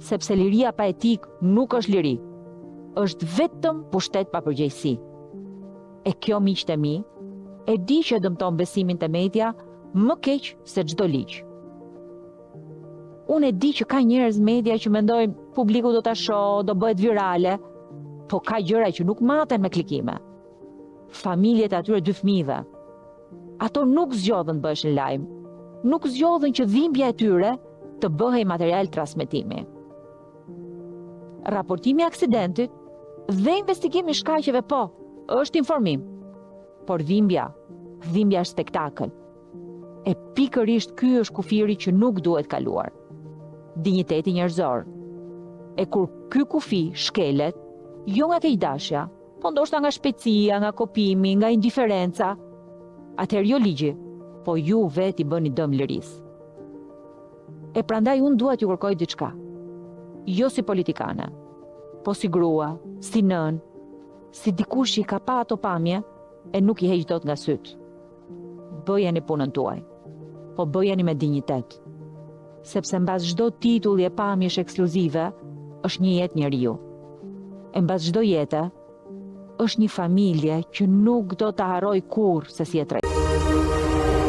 Sepse liria pa etikë nuk është liri. Është vetëm pushtet pa përgjegjësi. E kjo miqtë e mi, e di që e dëmton besimin te media më keq se çdo ligj. Unë e di që ka njerëz media që mendojnë publiku do ta shohë, do bëhet virale, po ka gjëra që nuk maten me klikime. Familjet e atyre dy fëmijëve, ato nuk zgjodhën të bëheshin lajm, nuk zgjodhën që dhimbja e tyre të bëhej material transmetimi. Raportimi i aksidentit dhe investigimi i shkaqeve po, është informim. Por dhimbja, dhimbja është spektakël. E pikërisht ky është kufiri që nuk duhet kaluar. Dinjiteti njerëzor. E kur ky kufi shkelet, jo nga keqdashja, po ndoshta nga shpejtësia, nga kopjimi, nga indiferenca, atëherë jo ligji, po ju vetë i bëni dëm lirisë. E prandaj unë dua t'ju kërkoj diçka. Jo si politikane, po si grua, si nënë, si dikush që i ka pa ato pamje e nuk i heq dot nga sytë. Bëjeni punën tuaj, po bëjeni me dinjitet. Sepse mbas çdo titulli e pamjesh ekskluzive është një jetë njeriu. E mbas çdo jete është një familje që nuk do ta harrojë kurrë se si e trajtuan.